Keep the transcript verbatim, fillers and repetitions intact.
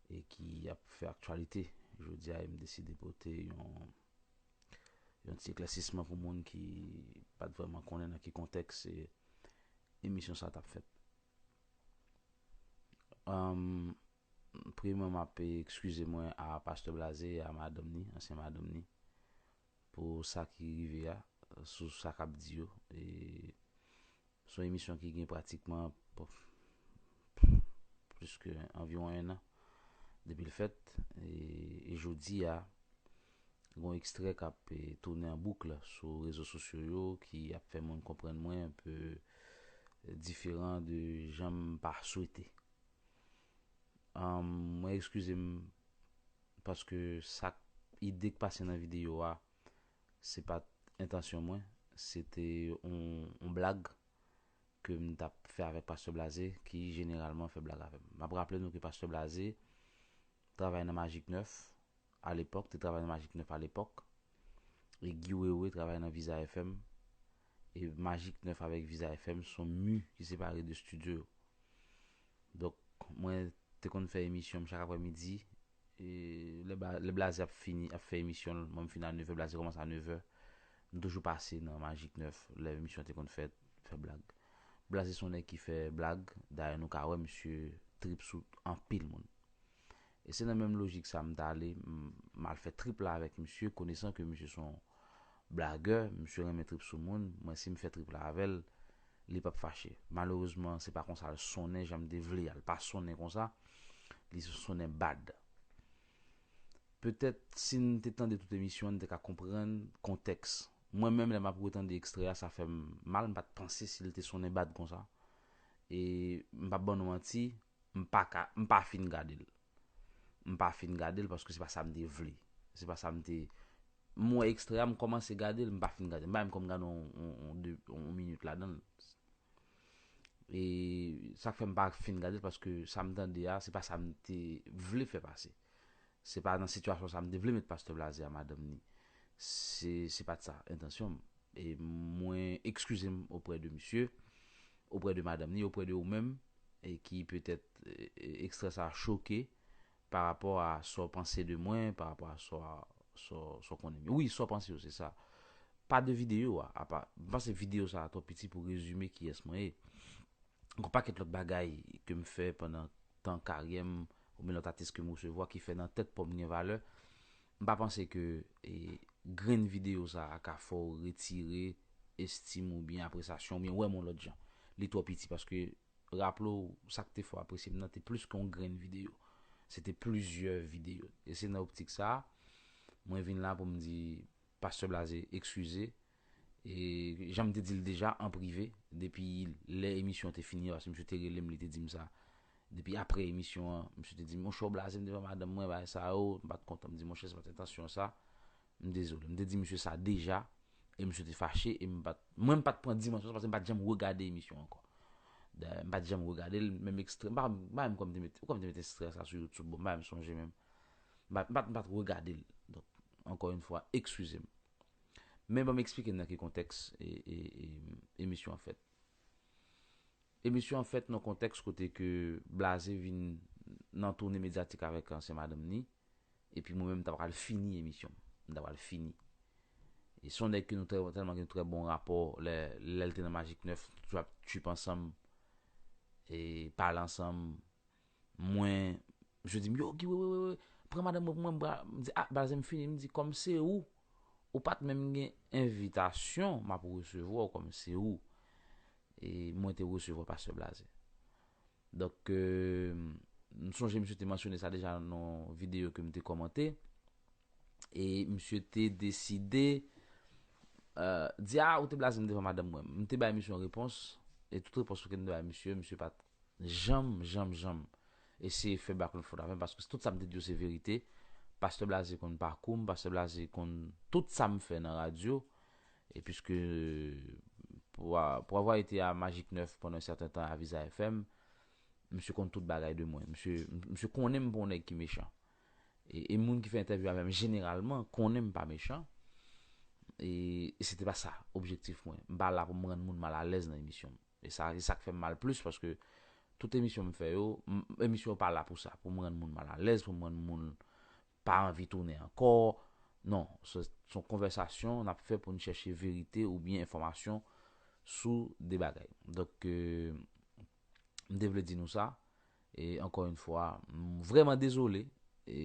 e ki ap fè aktyalite. Jodi a, m deside pote yon, yon ti eklèsisman pou moun ki pa t vrèman konnen nan ki kontèks, e, emisyon sa t ap fèt. Anm, premyèman, m ap eskize mwen a Pastè Blaze e a madanm ni, ansyen madanm ni, pou sa ki rive a, sou sa k ap di yo. E se yon emisyon ki gen pratikman, bon, plis ke anviwon en an depi l fèt. E, e jodi a, gen yon ekstrè k ap, e, tounen an bouk sou rezo sosyo yo, ki ap fè moun konprann mwen enpe, e, diferan de jan m pa swete. Anm, mwen eskize m paske sa, ide k pase nan videyo a, se pa t entansyon mwen, se te yon, yon blag ke m t ap fè avèk Pastè Blaze, ki jeneralman fè blag avè m. M ap raple nou ke Pastè Blaze travay nan Magic nèf alepòk, te travay nan Magic nèf alepòk, e Guy Wewe travay nan Visa F M, e Magic nèf avèk Visa F M se yon mi ki separe de estidyo yo. Donk, mwen te konn fè emisyon m chak aprèmidi, e lè Bla-, lè Blaze ap fini, ap fè emisyon l, mwen m fini a nevè, Blaze kòmanse a nevè, m toujou pase nan Magic nèf, lè emisyon te konn fèt, fè blag. Blaze se yon nèg ki fè blag, dayè nou ka wè misye trip sou anpil moun. E se nan menm lojik sa m t ale, m, m al fè trip la avèk misye, konesan ke misye se yon blagè, misye renmen trip sou moun, mwen si m fè trip la avè l, li p ap fache. Malerezman, se pa konsa l sonnen, jan m te vle a, l pa sonnen konsa, li sonnen bad. Petèt, si n te tande tout emisyon an, n te ka konprann kontèks. Mwen menm, lè m ap retande ekstrè a, sa fè m mal, m pa t panse si l te sonnen bad konsa. E m p ap ban nou manti, m pa ka, m pa fin gade l. M pa fin gade l paske se pa sa m te vle. Se pa sa m te, m wè ekstrè a, m kòmanse gade l, m pa fin gade l. M pa menm kòm gade yon, yon, yon, de, yon minit ladan l. E sa k fè m pa fin gade l, paske sa m tande a, se pa sa m te vle fè pase. Se pa nan sitiyasyon sa m te vle met Pastè Blaze a madanm ni. Se, se pa t sa entansyon m. E mwen eskize m oprè de misye, oprè de madanm ni, oprè de ou menm, e ki petèt, e, e, ekstrè sa choke pa rapò a sa w panse de mwen, pa rapò a sa, sa, sa w konnen m ye. Wi, sa w panse yo, se sa. Pa de videyo a, apa, m panse videyo sa a twò piti pou rezime kiyès mwen ye. Gon pakèt lòt bagay ke m fè pandan tan karyè m, oubyen lòt atis ke m resevwa, ki fè nan tèt pa w m gen valè. M pa panse ke, e, grenn videyo sa a ka fè w retire estim oubyen apresyasyon oubyen wè m yon lòt jan. Li twò piti paske, raple w, sa k te fè w apresye m nan te plis ke yon grenn videyo. Se te plizyè videyo. E se nan optik sa a, mwen vin la pou m di Pastè Blaze eskize. E jan m te di l deja an prive, depi lè emisyon an te fini, paske misye te rele m, li te di m sa. Depi apre emisyon an, misye te di m, "Monchè, w blaze m devan madanm mwen, bagay sa yo, m pa t kontan." M di, "Monchè, se pa t entansyon sa. M dezole." M te di misye sa deja, e misye te fache, e m pa t, mwen, m pa t pran dimansyon sa, paske m pa t janm regade emisyon an ankò. Dayè, m pa t janm regade l, menm ekstrè, m pa, m pa menm kòm te mete, kòm te mete ekstrè sa sou YouTube, bon, m pa menm sonje menm. M pa, m pa, m pa t regade l. Donk, ankò yon fwa, eskize m. Men ban m eksplike n nan ki kontèks e, e, e, emisyon an fèt. Emisyon an fèt nan kontèks kote ke Blaze vin nan toune medyatik avèk ansyen madanm ni, epi mwen menm m ta pral fini emisyon m. M ta pral fini. E se yon nèg ke nou trè, tèlman gen yon trè bon rapò, lè, lè l te nan Magic nèf, toujou ap trip ansanm, e pale ansanm, mwen, misye di m, "Yo, Guy, wi, wi, wi, wi, pran madanm mwen pou mwen." M di, "A, Blaze, m fini." M di, "Kòm se ou, ou pa t menm gen envitasyon m ap resevwa w kòm se ou." E mwen te resevwa Pastè Blaze. Donk, e, m sonje misye te mansyone sa deja nan yon videyo ke m te kòmante. E misye te deside, e, di, "A, ou te blaze m devan madanm mwen." M te bay misye yon repons, e tout repons ke m te bay misye, misye pa t janm, janm, janm eseye fè back and forth avè m, paske tout sa m te di yo se verite. Pastè Blaze konn pakou m, Pastè Blaze konn tout sa m fè nan radyo. E piske, pou, pou avoir été à Magic nèf pendant un certain temps à Visa F M, misye konn tout bagay de mwen. Misye, misye konnen m pa yon nèg ki mechan. E, e moun ki fè entèvyou avè m jeneralman konnen m pa mechan. E, e se te pa sa objektif mwen. M pa la pou m rann moun malalèz nan emisyon m. E sa, e sa k fè m mal plis, paske tout emisyon m fè yo, m- emisyon yo pa la pou sa, pou m rann moun malalèz, pou m rann moun pa anvi tounen ankò. Non, se se yon konvèsasyon n ap fè pou n chèche verite oubyen enfòmasyon sou de bagay. Donk, euh, m te vle di nou sa. E ankò yon fwa, m vrèman dezole. E